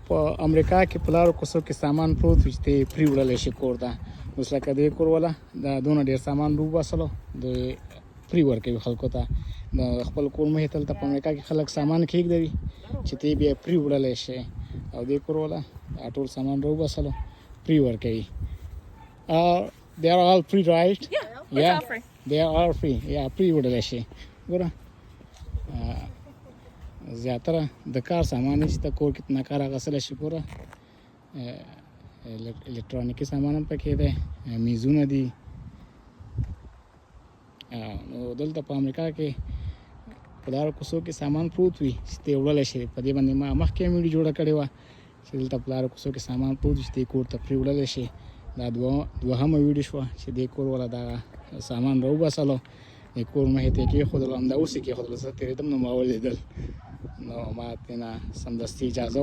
په امریکا کې په لارو کوڅو کې سامان پروت وي چې ته یې پرې وړلی شي کور ته. اوس لکه دې کور والا دا دونه ډېر سامان وباسلو، دوی free ورکوي خلکو ته. د خپل کور مخې ته دلته په امریکا کې خلک سامان کېږدوي چې ته یې بیا free وړلی شي، او دې کور والا دا ټول سامان راوباسلو، free ورکوي. They are all free, right? Yeah, it's all free. They are all free. Yeah, free وړلی شي. ګوره، زیاتره د کار سامان دی چې ته کور کې نه کار اخیستلی شي. ګوره، الکترونیکي سامان هم پکې دی، میزونه دي. نو دلته په امریکا کې په لارو کوڅو کې سامان پروت وي چې ته یې وړلی شي. په دې باندې ما مخکې هم ویډیو جوړه کړې وه چې دلته په لارو کوڅو کې سامان پروت وي چې ته یې کور ته پرې وړلی شي. دا دوهمه ویډیو شوه چې دې کور والا دا سامان راوباسلو، د کور مخې ته یې کېښودلو. همدا اوس یې کېښودلو، زه تېرېدم نو ما ولیدل، نو ما ترېنه سمدستي اجازه